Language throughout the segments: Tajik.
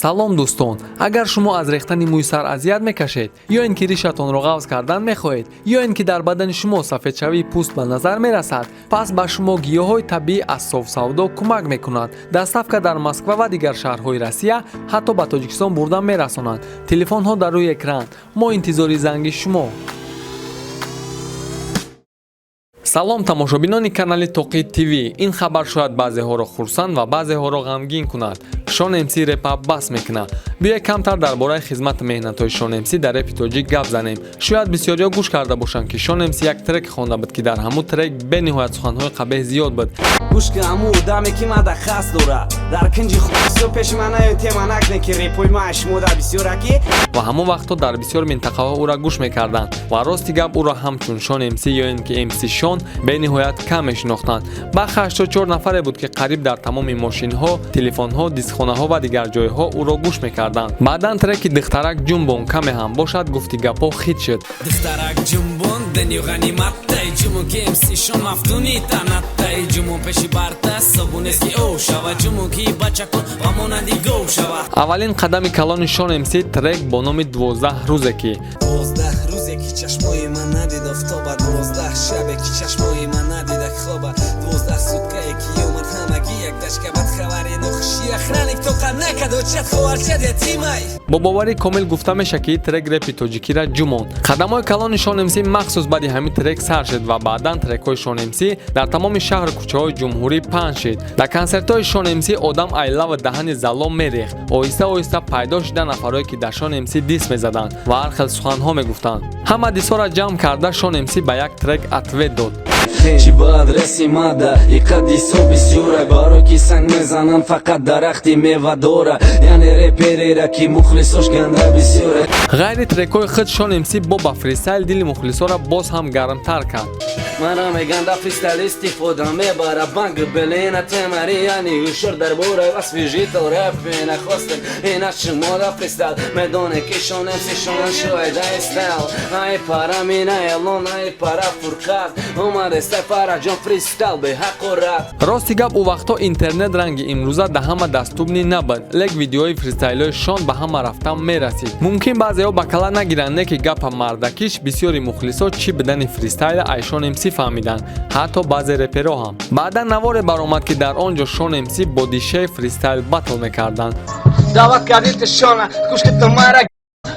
Салом, дӯстон! Агар шумо аз рехтани мӯи сар азият мекашед ё ин ки ришатонро ғафз кардан мехоҳед, ё ин ки дар бадани шумо сафедшавии пӯст ба назар мерасад, пас ба шумо гиёҳҳои табиӣ аз Софсавдо кӯмак мекунад. Доставка дар Москва ва дигар шаҳрҳои Россия, ҳатто ба Тоҷикистон бурда мерасонанд. Телефонҳо дар рӯи экран, мо интизори занги шумо. Салом, тамошобинони канали Тоқи ТВ! Ин хабар шояд баъзеҳоро хурсанд ва баъзеҳоро ғамгин кунад. Шон МС репа бас мекунад. Биёед, камтар дар бораи хизмату меҳнатҳои Шон МС дар репи тоҷик гап занем. Шояд бисёриҳо гӯш карда бошанд, ки Шон МС як трек хонда буд, ки дар ҳамун трек бениҳоят суханҳои қабеҳ зиёд буд. Гӯш ки, ҳамун одаме ки мада хас дора дар кинҷи хусо пеши ман наён, тема накне, ки репои ма шумода бисёраки. Ва ҳамон вақтҳо дар бисёр минтақаҳо ӯра гӯш мекарданд ва, рости гап, ӯро ҳамчун Шон МС ё ин ки МС Шон бениҳоят кам мешинохтанд. Баха 84 нафаре буд, ки қариб дар тамоми мошинҳо, телефонҳо, дискхонаҳо ва дигар ҷойҳо ӯро гӯш мекарданд. Баъдан треки «Духтарак ҷумбон» каме ҳам бошад, гуфти гапҳо, хит шуд. Духтарак ҷумбон, дунё ғаниматтай, ҷумон ки МС Шон мафтуни танаттай, ҷумон пеши барта собунест ки ов шава, ҷумон ки бачакон ба монанди гов шава. Аввалин қадами калони Шон МС трек бо номи «12 рӯзе» ки 12 рӯзе ки чашмои ман надид офтоба, 12 шабе ки чашмои ман надида хоба, 12 суткае ки омад ҳамагӣ як дашка бад хабари нохуши, охранник тоқат накад, очад хоҳарчад ятимай. Бо боварии комил гуфта мешавад, ки трек репи тоҷикира ҷумонд. Қадамҳои калони Шон МС махсус баъди ҳамин трек сар шуд ва баъдан трекҳои Шон МС дар тамоми шаҳру кӯчаҳои ҷумҳурӣ паҳн шид. Дар консертҳои Шон МС одам айлаву даҳани залом мерехт. Оҳиста оҳиста пайдо шуда нафарое, ки дар Шон МС дисс мезаданд ва ҳар хел суханҳо мегуфтанд. Ҳама дисҳоро ҷамъ карда, Шон МС ба як трек ответ дод. Чи ба адреси мада иқадисо бисёра, барои ки санг мезанам фақат дарахти мевадора, яъне реперера ки мухлисош ганда бисёра. Ғайри трекҳои худ, Шон МС бо ба фристайл дили мухлисоро боз ҳам гармтар кард. Мара меганда фристайл истифода мебара банк белена темари, яъне ҳушёр дар бораи освежитель рэп нахостем ина шумода фристайл медоне ки Шон МС шона шоида стайл ай пара мина элон ай пара фурқат омадестай фараҷон фристайл беҳақорат. Рости гап, ӯ вақтҳо интернет ранги имрӯза да ҳама доступный набуд, лек видеои фристайлҳои Шон ба ҳама рафтан мерасид. Мумкин, баъзеҳо ба кала нагиранд, не ки гапа мардакиш, бисёри мухлисо чӣ бидани фристайла ай Шон МС фаҳмиданд, ҳатто баъзе реперо ҳам. Баъдан наворе баромад, ки дар он ҷо Шон МС бо Дишей фристайл батл мекарданд. Даъват кардӣ ту Шона, гӯш ки, ту мара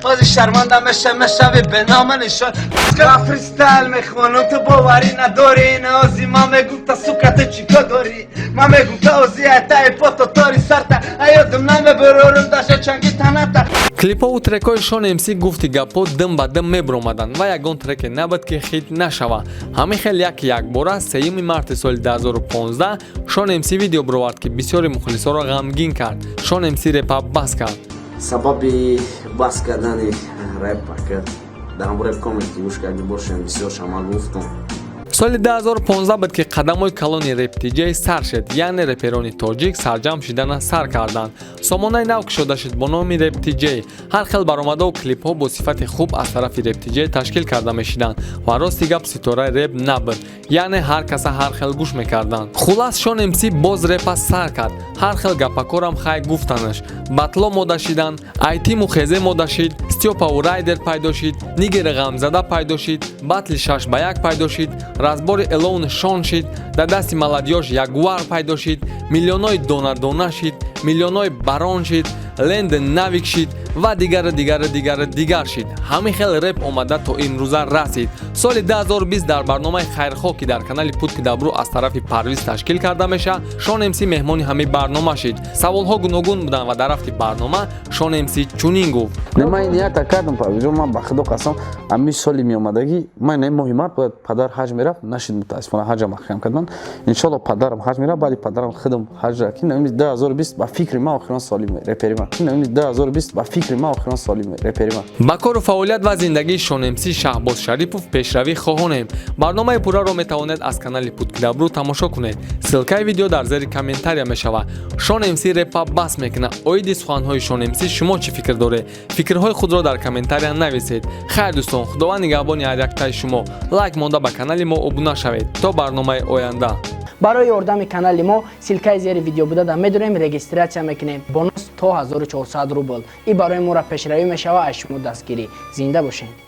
ҳозир шарманда меша, мешави бенома нишон. Ба фристайл мехонам, ту боварӣ надорӣ. Наози ман мегум та, сука, ту чӣ ко дорӣ? Ман мегум та ози айтаи пото тори сарта аёдум намебурорум даша чанги таната. Клипҳову трекҳои Шон МС, гуфти гапҳо, дим ба дим мебуромаданд ва ягон треке набуд, ки хит нашавад. Ҳамин хел як якбора 3 марти соли 2015 Шон МС видео бировард, ки бисёри мухлисоро ғамгин кард. Шон МС репа бас кард. Сабаби бас кардани реп, ака дар ҳамон реп коммент гӯш карди бошем, бисёр шама гуфтум. Соли 2015 буд, ки қадамҳои калони Рептиҷей сар шуд, яъне реперони тоҷик сарҷамъ шидана сар карданд. Сомонаи нав кушода шуд бо номи Рептиҷей. Ҳар хел баромадаву клипҳо бо сифати хуб аз тарафи Рептиҷей ташкил карда мешиданд ва, рости гап, ситораи реп набуд, яъне ҳар каса ҳар хел гӯш мекарданд. Хулас, Шон МС боз репа сар кард. Ҳар хел гапакорам хай гуфтанаш, батло мода шиданд, айтиму хезе мода шид, Стёпаву Райдер пайдо шид, Нигери ғамзада пайдо шид, батли 6 ба 1 пайдо шид, разбори Элоун Шон шид, дар дасти молодёж Ягуар пайдо шид, миллионҳои дона-дона шид, миллионҳои барон шид, ленд навик шид ва дигару дигару дигару дигар шид. Ҳамин хел реп омада то имрӯза расид. Соли 2020 дар барномаи «Хайрхоҳ», ки дар канали Путь к добру аз тарафи Парвиз ташкил карда мешавад, Шон МС меҳмони ҳамин барнома шид. Саволҳо гуногун буданд ва дар рафти барнома Шон МС чунин гуфт: Не, ман нията кардам, Парвизҷон, ман ба худо қасам, ҳамин соли меомадагӣ ман ин моҳи март бояд падар ҳаҷ мерафт, нашид, мутаассифона ҳаҷа маҳкам кардан. Иншолло, падарам ҳаҷ мерафт, баъди падарам худам ҳаҷ ки 2020 ба фикри ман охирон соли репери ман, 2020 ба фикри ман охирон соли репери ман. Ба кору фаъолият ва зиндагии Шон МС Шаҳбоз Шарипов пешравӣ хоҳонем. Барномаи пурраро метавонед аз канали Путь к добру тамошо кунед, ссылкаи видео дар зери комментария мешавад. Шон МС репа бас мекунад. Оиди суханҳои Шон МС шумо чӣ фикр доред? Фикрҳои худро дар комментария нависед. Хайр, дӯстон, Худованд нигаҳбони ҳар яктаи шумо. Лайк монда, ба канали мо обуна шавед. То барномаи оянда. Барои ёрдами канали мо ссылкаи зери видео буда медорем, регистрация мекунем, бонус то 1400 рубл. И барои моро пешравӣ мешава. Аз шумо дастгирӣ. Зинда бошед.